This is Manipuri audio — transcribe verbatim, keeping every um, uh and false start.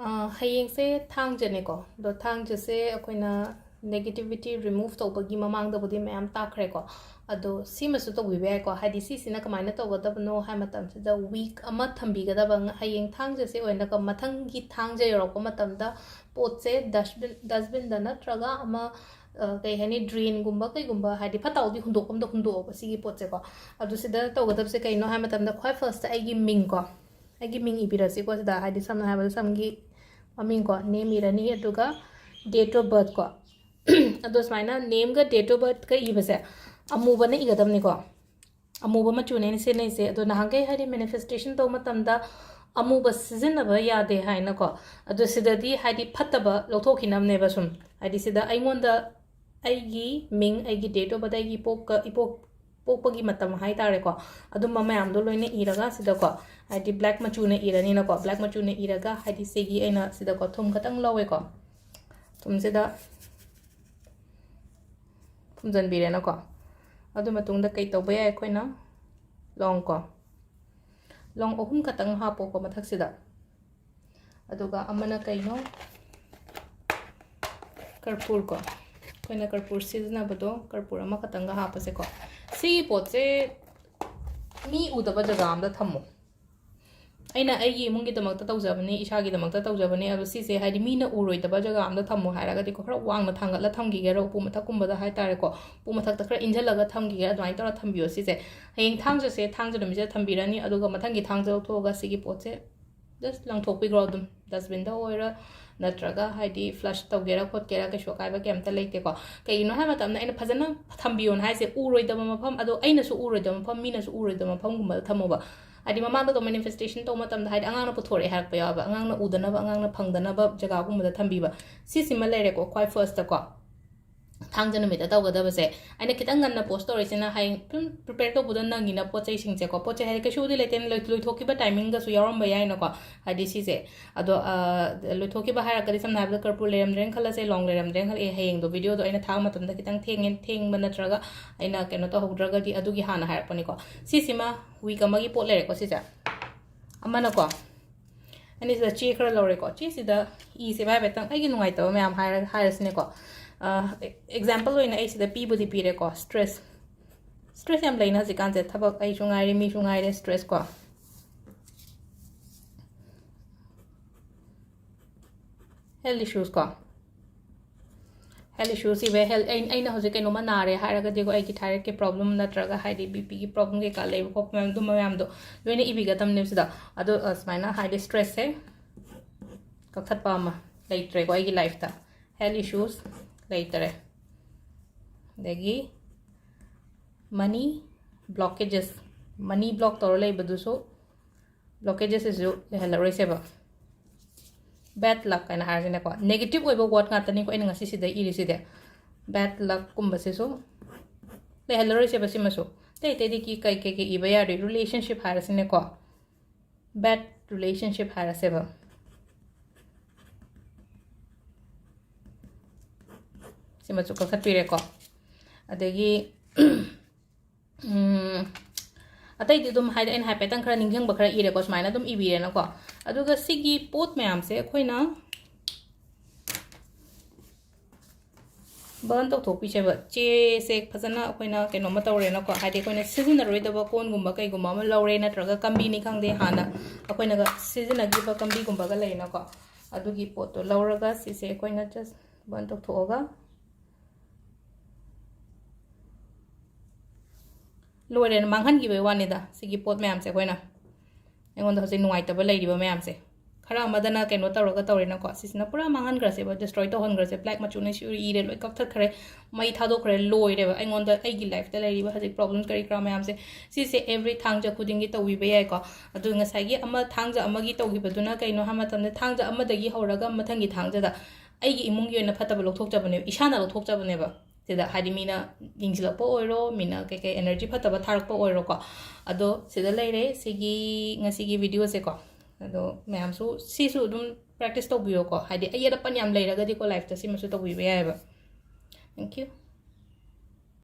ꯑ, ꯍꯌꯦꯡꯁꯦ ꯊꯥꯡꯖꯅꯦꯀꯣ꯫ ꯑꯗꯣ ꯊꯥꯡꯖꯁꯦ ꯑꯩꯈꯣꯏꯅ negativity remove ꯇꯧꯕꯒꯤ ꯃꯃꯥꯡꯗꯕꯨꯗꯤ ꯃꯌꯥꯝ ꯇꯥꯛꯈ꯭ꯔꯦꯀꯣ꯫ ꯑꯗꯣ ꯁꯤꯃꯁꯨ ꯇꯧꯕꯤꯕ ꯌꯥꯏꯀꯣ꯫ ꯍꯥꯏꯗꯤ ꯁꯤꯁꯤꯅ ꯀꯃꯥꯏꯅ ꯇꯧꯒꯗꯕꯅꯣ ꯍꯥꯏ ꯃꯇꯝꯁꯤꯗ, week ꯑꯃ ꯊꯝꯕꯤꯒꯗꯕ, ꯉ-, ꯍꯌꯦꯡ ꯊꯥꯡꯖꯁꯦ ꯑꯣꯏꯅ ꯃꯊꯪꯒꯤ ꯊꯥꯡꯖ ꯌꯧꯔꯛꯄ ꯃꯇꯝꯗ ꯄꯣꯠꯁꯦ dustbin, dustbinꯗ ꯅꯠꯇ꯭ꯔꯒ ꯑꯃ, ꯑ, ꯀꯩ ꯍꯥꯏꯅꯤ, drainꯒꯨꯝꯕ ꯀꯩꯒꯨꯝꯕ, ꯍꯥꯏꯗꯤ ꯐꯠꯇ ꯍꯥꯎꯗꯤ ꯍꯨꯟꯗꯣꯛꯐꯝꯗ ꯍꯨꯟꯗꯣꯛꯑꯣꯕ ꯁꯤꯒꯤ ꯄꯣꯠꯁꯦꯀꯣ꯫ ꯑꯗꯨ ꯁꯤꯗ ꯇꯧꯒꯗꯕꯁꯦ ꯀꯩꯅꯣ ꯍꯥꯏ ꯃꯇꯝꯗ, ꯈ꯭ꯋꯥꯏ firstꯇ ꯑꯩꯒꯤ ꯃꯤꯡꯀꯣ, ꯑꯩꯒꯤ ꯃꯤꯡ ꯏꯕꯤꯔꯁꯤꯀꯣ ꯁꯤꯗ, ꯍꯥꯏꯗꯤ ꯁꯝꯅ ꯍꯥꯏꯔꯕꯗ ꯁꯝꯒꯤ ꯃꯃꯤꯡꯀꯣ, name ꯏꯔꯅꯤ, ꯑꯗꯨꯒ date of birthꯀꯣ꯫ ꯑꯗꯣ ꯁꯨꯃꯥꯏꯅ nameꯒ date of birthꯀ ꯏꯕꯁꯦ ꯑꯃꯨꯕꯅ ꯏꯒꯗꯕꯅꯤꯀꯣ꯫ ꯑꯃꯨꯕ ꯃꯆꯨꯅꯦ ꯑꯩꯅ ꯁꯤꯖꯤꯟꯅꯩꯁꯦ꯫ ꯑꯗꯣ ꯅꯍꯥꯟꯈꯩ ꯍꯥꯏꯗꯤ manifestation ꯇꯧꯕ ꯃꯇꯝꯗ ꯑꯃꯨꯕ ꯁꯤꯖꯤꯟꯅꯕ ꯌꯥꯗꯦ ꯍꯥꯏꯅꯀꯣ꯫ ꯑꯗꯣ ꯁꯤꯗꯗꯤ ꯍꯥꯏꯗꯤ ꯐꯠꯇꯕ ꯂꯧꯊꯣꯛꯈꯤꯅꯕꯅꯦꯕ ꯁꯨꯝ꯫ ꯍꯥꯏꯗꯤ ꯁꯤꯗ ꯑꯩꯉꯣꯟꯗ, ꯑꯩꯒꯤ ꯃꯤꯡ, ꯑꯩꯒꯤ date of birth, ꯑꯩꯒꯤ ꯄꯣꯛꯀ-, ꯏꯄꯣꯛ-, ꯄꯣꯛꯄꯒꯤ ꯃꯇꯝ ꯍꯥꯏ ꯇꯥꯔꯦꯀꯣ, ꯑꯗꯨꯝꯕ ꯃꯌꯥꯝꯗꯣ ꯂꯣꯏꯅ ꯏꯔꯒ ꯁꯤꯗꯀꯣ, ꯍꯥꯏꯗꯤ black ꯃꯆꯨꯅ ꯏꯔꯅꯤꯅꯀꯣ, black ꯃꯆꯨꯅ ꯏꯔꯒ ꯍꯥꯏꯗꯤ ꯁꯤꯒꯤ ꯑꯩꯅ ꯁꯤꯗꯀꯣ ꯊꯨꯝ ꯈꯛꯇꯪ ꯂꯧꯋꯦꯀꯣ꯫ ꯊꯨꯝꯁꯤꯗ ꯐꯨꯝꯖꯤꯟꯕꯤꯔꯦꯅꯀꯣ꯫ ꯑꯗꯨ ꯃꯇꯨꯡꯗ ꯀꯩ ꯇꯧꯕ ꯌꯥꯏ ꯑꯩꯈꯣꯏꯅ? ꯂꯣꯡ ꯀꯣ꯫ ꯂꯣꯡ ꯑꯍꯨꯝ ꯈꯛꯇꯪ ꯍꯥꯞꯄꯣꯀꯣ ꯃꯊꯛꯁꯤꯗ꯫ ꯑꯗꯨꯒ ꯑꯃꯅ ꯀꯩꯅꯣ? ꯀꯔꯄꯨꯔ ꯀꯣ꯫ ꯑꯩꯈꯣꯏꯅ ꯀꯔꯄꯨꯔ ꯁꯤꯖꯤꯟꯅꯕꯗꯣ, ꯀꯔꯄꯨꯔ ꯑꯃꯈꯛꯇꯪꯒ ꯍꯥꯞꯄꯁꯦꯀꯣ꯫ ꯁꯤꯒꯤ ꯄꯣꯠꯁꯦ ꯃꯤ ꯎꯗꯕ ꯖꯒꯥ ꯑꯝꯗ ꯊꯝꯃꯣ꯫ ꯑꯩꯅ ꯑꯩꯒꯤ ꯏꯃꯨꯡꯒꯤꯗꯃꯛꯇ ꯇꯧꯖꯕꯅꯤ, ꯏꯁꯥꯒꯤꯗꯃꯛꯇ ꯇꯧꯖꯕꯅꯤ, ꯑꯗꯣ ꯁꯤꯁꯦ ꯍꯥꯏꯗꯤ ꯃꯤꯅ ꯎꯔꯣꯏꯗꯕ ꯖꯒꯥ ꯑꯝꯗ ꯊꯝꯃꯣ ꯍꯥꯏꯔꯒꯗꯤꯀꯣ, ꯈꯔ ꯋꯥꯡꯅ ꯊꯥꯡꯒꯠꯂ ꯊꯝꯈꯤꯒꯦꯔꯥ, ꯎꯄꯨ ꯃꯊꯛꯀꯨꯝꯕꯗ ꯍꯥꯏ ꯇꯥꯔꯦꯀꯣ, ꯎꯄꯨ ꯃꯊꯛꯇ ꯈꯔ ꯏꯟꯁꯤꯜꯂꯒ ꯊꯝꯈꯤꯒꯦꯔꯥ, ꯑꯗꯨꯃꯥꯏꯅ ꯇꯧꯔ ꯊꯝꯕꯤꯌꯣ ꯁꯤꯁꯦ꯫ ꯍꯌꯦꯡ ꯊꯥꯡꯖꯁꯦ, ꯊꯥꯡꯖ ꯅꯨꯃꯤꯠꯁꯤꯗ ꯊꯝꯕꯤꯔꯅꯤ, ꯑꯗꯨꯒ ꯃꯊꯪꯒꯤ ꯊꯥꯡꯖ ꯂꯧꯊꯣꯛꯑꯒ ꯁꯤꯒꯤ ꯄꯣꯠꯁꯦ just ꯂꯪꯊꯣꯛꯄꯤꯈ꯭ꯔꯣ ꯑꯗꯨꯝ dustbinꯗ ꯑꯣꯏꯔꯣ, ꯅꯠꯇ꯭ꯔꯒ ꯍꯥꯏꯗꯤ flush ꯇꯧꯒꯦꯔꯥ ꯈꯣꯠꯀꯦꯔꯥ ꯀꯩꯁꯨ ꯑꯀꯥꯏꯕ ꯀꯩꯝꯇ ꯂꯩꯇꯦꯀꯣ꯫ ꯀꯩꯒꯤꯅꯣ ꯍꯥꯏ ꯃꯇꯝꯗ ꯑꯩꯅ ꯐꯖꯅ ꯊꯝꯕꯤꯌꯣꯅ ꯍꯥꯏꯁꯦ, ꯎꯔꯣꯏꯗꯕ ꯃꯐꯝ, ꯑꯗꯣ ꯑꯩꯅꯁꯨ ꯎꯔꯣꯏꯗꯕ ꯃꯐꯝ, ꯃꯤꯅꯁꯨ ꯎꯔꯣꯏꯗꯕ ꯃꯐꯝꯒꯨꯝꯕꯗ ꯊꯝꯃꯣꯕ꯫ ꯍꯥꯏꯗꯤ ꯃꯃꯥꯡꯗ ꯑꯗꯨꯝ manifestation ꯇꯧꯕ ꯃꯇꯝꯗ ꯍꯥꯏꯗꯤ ꯑꯉꯥꯡꯅ ꯄꯨꯊꯣꯔꯛꯑꯦ ꯍꯥꯏꯔꯛꯄ ꯌꯥꯎꯋꯦꯕ, ꯑꯉꯥꯡꯅ ꯎꯗꯅꯕ, ꯑꯉꯥꯡꯅ ꯐꯪꯗꯅꯕ ꯖꯒꯥꯒꯨꯝꯕꯗ ꯊꯝꯕꯤꯕ꯫ ꯁꯤꯁꯤꯃ ꯂꯩꯔꯦꯀꯣ ꯈ꯭ꯋꯥꯏ firstꯇꯀꯣ꯫ ꯊꯥꯡꯖ ꯅꯨꯃꯤꯠꯇ ꯇꯧꯒꯗꯕꯁꯦ꯫ ꯑꯩꯅ ꯈꯤꯇꯪ ꯉꯟꯅ post ꯇꯧꯔꯤꯁꯤꯅ ꯍꯌꯦꯡ ꯑꯗꯨꯝ prepare ꯇꯧꯕꯗꯣ ꯅꯪꯉꯤꯅ ꯄꯣꯠ ꯆꯩꯁꯤꯡꯁꯦꯀꯣ꯫ ꯄꯣꯠ ꯆꯩ ꯍꯥꯏꯗꯤ ꯀꯩꯁꯨꯕꯨꯗꯤ ꯂꯩꯇꯦ, ꯂꯣꯏ-, ꯂꯣꯏꯊꯣꯛꯈꯤꯕ timingꯒꯁꯨ ꯌꯥꯎꯔꯝꯕ ꯌꯥꯏꯅꯀꯣ꯫ ꯍꯥꯏꯗꯤ ꯁꯤꯁꯦ꯫ ꯑꯗꯣ, ꯑ, ꯂꯣꯏꯊꯣꯛꯈꯤꯕ ꯍꯥꯏꯔꯒꯗꯤ ꯁꯝꯅ ꯍꯥꯏꯔꯕꯗ ꯀꯔꯄꯨꯔ ꯂꯩꯔꯝꯗ꯭ꯔꯦꯅ ꯈꯜꯂꯁꯦ, ꯂꯣꯡ ꯂꯩꯔꯝꯗ꯭ꯔꯦꯅ ꯈꯜꯂꯦ, ꯍꯌꯦꯡꯗꯣ videoꯗꯣ ꯑꯩꯅ ꯊꯥꯕ ꯃꯇꯝꯗ ꯈꯤꯇꯪ ꯊꯦꯡꯉꯦ, ꯊꯦꯡꯕ ꯅꯠꯇ꯭ꯔꯒ ꯑꯩꯅ ꯀꯩꯅꯣ ꯇꯧꯍꯧꯗ꯭ꯔꯒꯗꯤ ꯑꯗꯨꯒꯤ ꯍꯥꯟꯅ ꯍꯥꯏꯔꯛꯄꯅꯤꯀꯣ꯫ ꯁꯤꯁꯤꯃ week ꯑꯃꯒꯤ ꯄꯣꯠ ꯂꯩꯔꯦꯀꯣ ꯁꯤꯁꯦ꯫ ꯑꯃꯅꯀꯣ, ꯑꯅꯤꯁꯤꯗ ꯆꯦ ꯈꯔ ꯂꯧꯔꯦꯀꯣ꯫ ꯆꯦꯁꯤꯗ ꯏꯁꯦ ꯍꯥꯏꯐꯦꯠꯇꯪ ꯑꯩꯒꯤ ꯅꯨꯡꯉꯥꯏꯇꯕ ꯃꯌꯥꯝ ꯍꯥꯏꯔ-, ꯍꯥꯏꯔꯁꯤꯅꯦꯀꯣ꯫ ꯑꯦꯛꯖꯥꯝꯄꯜ ꯑꯣꯏꯅ ꯑꯩ ꯁꯤꯗ ꯄꯤꯕꯨꯗꯤ ꯄꯤꯔꯦꯀꯣ, ꯁ꯭ꯇ꯭ꯔꯦꯁ꯫ ꯁ꯭ꯇ꯭ꯔꯦꯁ ꯌꯥꯝ ꯂꯩꯅ ꯍꯧꯖꯤꯛꯀꯥꯟꯁꯦ, ꯊꯕꯛ ꯑꯩꯁꯨ ꯉꯥꯏꯔꯦ, ꯃꯤꯁꯨ ꯉꯥꯏꯔꯦ, ꯁ꯭ꯇ꯭ꯔꯦꯁ ꯀꯣ꯫ ꯍꯦꯜꯊ ꯏꯁꯨꯁ ꯀꯣ꯫ ꯍꯦꯜꯊ ꯏꯁꯨꯁ ꯏꯕ, ꯍꯦꯜꯊ, ꯑꯩ-, ꯑꯩꯅ ꯍꯧꯖꯤꯛ ꯀꯩꯅꯣꯝꯃ ꯅꯥꯔꯦ ꯍꯥꯏꯔꯒꯗꯤꯀꯣ, ꯑꯩꯒꯤ ꯊꯥꯏꯔꯣꯏꯗꯀꯤ ꯄ꯭ꯔꯣꯕ꯭ꯂꯦꯝ ꯅꯠꯇ꯭ꯔꯒ ꯍꯥꯏꯗꯤ ꯕꯤ ꯄꯤꯒꯤ ꯄ꯭ꯔꯣꯕ꯭ꯂꯦꯝ ꯀꯩꯀꯥ ꯂꯩꯕ ꯈꯣꯠꯄ ꯃꯌꯥꯝ, ꯑꯗꯨꯝꯕ ꯃꯌꯥꯝꯗꯣ ꯂꯣꯏꯅ ꯏꯕꯤꯒꯗꯕꯅꯦꯕ ꯁꯤꯗ꯫ ꯑꯗꯣ, ꯑ, ꯁꯨꯃꯥꯏꯅ ꯍꯥꯏꯗꯤ ꯁ꯭ꯇ꯭ꯔꯦꯁꯁꯦ ꯀꯛꯊꯠꯄ ꯑꯃ ꯂꯩꯇ꯭ꯔꯦꯀꯣ ꯑꯩꯒꯤ ꯂꯥꯏꯐꯇ꯫ ꯍꯦꯜꯊ ꯏꯁꯨꯁ ꯂꯩꯇꯔꯦ꯫ ꯑꯗꯒꯤ ꯃꯅꯤ ꯕ꯭ꯂꯣꯀꯦꯖꯦꯁ, ꯃꯅꯤ ꯕ꯭ꯂꯣꯛ ꯇꯧꯔ ꯂꯩꯕꯗꯨꯁꯨ, ꯕ꯭ꯂꯣꯀꯦꯖꯦꯁꯁꯤꯁꯨ ꯂꯩꯍꯜꯂꯔꯣꯏꯁꯦꯕ꯫ ꯕꯦꯗ ꯂꯛ ꯍꯥꯏꯅ ꯍꯥꯏꯔꯁꯤꯅꯦꯀꯣ, ꯅꯦꯒꯦꯇꯤꯚ ꯑꯣꯏꯕ ꯋꯥꯔꯗ ꯉꯥꯛꯇꯅꯤꯀꯣ ꯑꯩꯅ ꯉꯁꯤ ꯁꯤꯗ ꯏꯔꯤꯁꯤꯗꯤ꯫ ꯕꯦꯗ ꯂꯛꯀꯨꯝꯕꯁꯤꯁꯨ ꯂꯩꯍꯜꯂꯔꯣꯏꯁꯦꯕ ꯁꯤꯃꯁꯨ꯫ ꯑꯇꯩ ꯑꯇꯩꯗꯤ ꯀꯤ-, ꯀꯩ, ꯀꯩ, ꯀꯩ ꯏꯕ ꯌꯥꯔꯤ? ꯔꯤꯂꯦꯁꯟꯁꯤꯞ ꯍꯥꯏꯔꯁꯤꯅꯦꯀꯣ, ꯕꯦꯗ ꯔꯤꯂꯦꯁꯟꯁꯤꯞ ꯍꯥꯏꯔꯁꯦꯕ꯫ ꯁꯤꯃꯁꯨ ꯀꯛꯊꯠꯄꯤꯔꯦꯀꯣ꯫ ꯑꯗꯒꯤ, ꯎꯝ, ꯑꯇꯩꯗꯤ ꯑꯗꯨꯝ ꯍꯥꯏꯗꯤ ꯑꯩꯅ ꯍꯥꯏꯐꯦꯠꯇꯪ ꯈꯔ ꯅꯤꯡꯁꯤꯡꯕ ꯈꯔ ꯏꯔꯦꯀꯣ, ꯁꯨꯃꯥꯏꯅ ꯑꯗꯨꯝ ꯏꯕꯤꯔꯦꯅꯀꯣ꯫ ꯑꯗꯨꯒ ꯁꯤꯒꯤ ꯄꯣꯠ ꯃꯌꯥꯝꯁꯦ ꯑꯩꯈꯣꯏꯅ ꯕꯔꯟ ꯇꯧꯊꯣꯛꯄꯤꯁꯦꯕ꯫ ꯆꯦꯁꯦ ꯐꯖꯅ ꯑꯩꯈꯣꯏꯅ ꯀꯩꯅꯣꯝꯃ ꯇꯧꯔꯦꯅꯀꯣ, ꯍꯥꯏꯗꯤ ꯑꯩꯈꯣꯏꯅ ꯁꯤꯖꯤꯟꯅꯔꯣꯏꯗꯕ ꯀꯣꯟꯒꯨꯝꯕ ꯀꯩꯒꯨꯝꯕ ꯑꯃ ꯂꯧꯔꯦ, ꯅꯠꯇ꯭ꯔꯒ ꯀꯝꯕꯤꯅꯤ ꯈꯪꯗꯦ, ꯍꯥꯟꯅ ꯑꯩꯈꯣꯏꯅꯒ ꯁꯤꯖꯤꯟꯅꯈꯤꯕ ꯀꯝꯕꯤꯒꯨꯝꯕꯒ ꯂꯩꯅꯀꯣ, ꯑꯗꯨꯒꯤ ꯄꯣꯠꯇꯣ ꯂꯧꯔꯒ ꯁꯤꯁꯦ ꯑꯩꯈꯣꯏꯅ just ꯕꯔꯟ ꯇꯧꯊꯣꯛꯑꯒ ꯂꯣꯏꯔꯦꯅ ꯃꯥꯡꯍꯟꯈꯤꯕꯒꯤ ꯋꯥꯅꯤꯗ꯫ ꯁꯤꯒꯤ ꯄꯣꯠ ꯃꯌꯥꯝꯁꯦ ꯑꯩꯈꯣꯏꯅ, ꯑꯩꯉꯣꯟꯗ ꯍꯧꯖꯤꯛ ꯅꯨꯡꯉꯥꯏꯇꯕ ꯂꯩꯔꯤꯕ ꯃꯌꯥꯝꯁꯦ, ꯈꯔ ꯑꯃꯗꯅ ꯀꯩꯅꯣ ꯇꯧꯔꯒ ꯇꯧꯔꯦꯅꯀꯣ, ꯁꯤꯁꯤꯅ ꯄꯨꯔꯥ ꯃꯥꯡꯍꯟꯈ꯭ꯔꯁꯦꯕ, ꯗꯤꯁꯇ꯭ꯔꯣꯏ ꯇꯧꯍꯟꯈ꯭ꯔꯁꯦ꯫ ꯕ꯭ꯂꯦꯛ ꯃꯆꯨꯅ ꯁꯤ ꯏꯔꯦ, ꯂꯣꯏ ꯀꯛꯊꯠꯈ꯭ꯔꯦ, ꯃꯩ ꯊꯥꯗꯣꯛꯈ꯭ꯔꯦ, ꯂꯣꯏꯔꯦꯕ꯫ ꯑꯩꯉꯣꯟꯗ ꯑꯩꯒꯤ ꯂꯥꯏꯐꯇ ꯂꯩꯔꯤꯕ ꯍꯧꯖꯤꯛ ꯄ꯭ꯔꯣꯕ꯭ꯂꯦꯝ ꯀꯔꯤ ꯀꯔꯥ ꯃꯌꯥꯝꯁꯦ, ꯁꯤꯁꯦ ꯑꯦꯕ꯭ꯔꯤ ꯊꯥꯡꯖ ꯈꯨꯗꯤꯡꯒꯤ ꯇꯧꯕꯤꯕ ꯌꯥꯏꯀꯣ꯫ ꯑꯗꯨ ꯉꯁꯥꯏꯒꯤ ꯑꯃ ꯊꯥꯡꯖ ꯑꯃꯒꯤ ꯇꯧꯈꯤꯕꯗꯨꯅ ꯀꯩꯅꯣ ꯍꯥꯏꯕ ꯃꯇꯝꯗ, ꯊꯥꯡꯖ ꯑꯃꯗꯒꯤ ꯍꯧꯔꯒ ꯃꯊꯪꯒꯤ ꯊꯥꯡꯖꯗ ꯑꯩꯒꯤ ꯏꯃꯨꯡꯒꯤ ꯑꯣꯏꯅ ꯐꯠꯇꯕ ꯂꯧꯊꯣꯛꯆꯕꯅꯦꯕ, ꯏꯁꯥꯅ ꯂꯧꯊꯣꯛꯆꯕꯅꯦꯕ꯫ ꯁꯤꯗ ꯍꯥꯏꯗꯤ ꯃꯤꯅ ꯌꯦꯡꯁꯤꯜꯂꯛꯄ ꯑꯣꯏꯔꯣ, ꯃꯤꯅ ꯀꯩꯀꯩ ꯑꯦꯅꯔꯖꯤ ꯐꯠꯇꯕ ꯊꯥꯔꯛꯄ ꯑꯣꯏꯔꯣꯀꯣ꯫ ꯑꯗꯣ ꯁꯤꯗ ꯂꯩꯔꯦ ꯁꯤꯒꯤ ꯉꯁꯤꯒꯤ ꯚꯤꯗꯤꯑꯣꯁꯦꯀꯣ꯫ ꯑꯗꯣ ꯃꯌꯥꯝꯁꯨ ꯁꯤꯁꯨ ꯑꯗꯨꯝ ꯄ꯭ꯔꯦꯛꯇꯤꯁ ꯇꯧꯕꯤꯌꯣꯀꯣ, ꯍꯥꯏꯗꯤ ꯑꯌꯦꯠ ꯑꯄꯟ ꯌꯥꯝ ꯂꯩꯔꯒꯗꯤꯀꯣ ꯂꯥꯏꯐꯇ, ꯁꯤꯃꯁꯨ ꯇꯧꯕꯤꯕ ꯌꯥꯏꯑꯕ꯫ Thank you꯫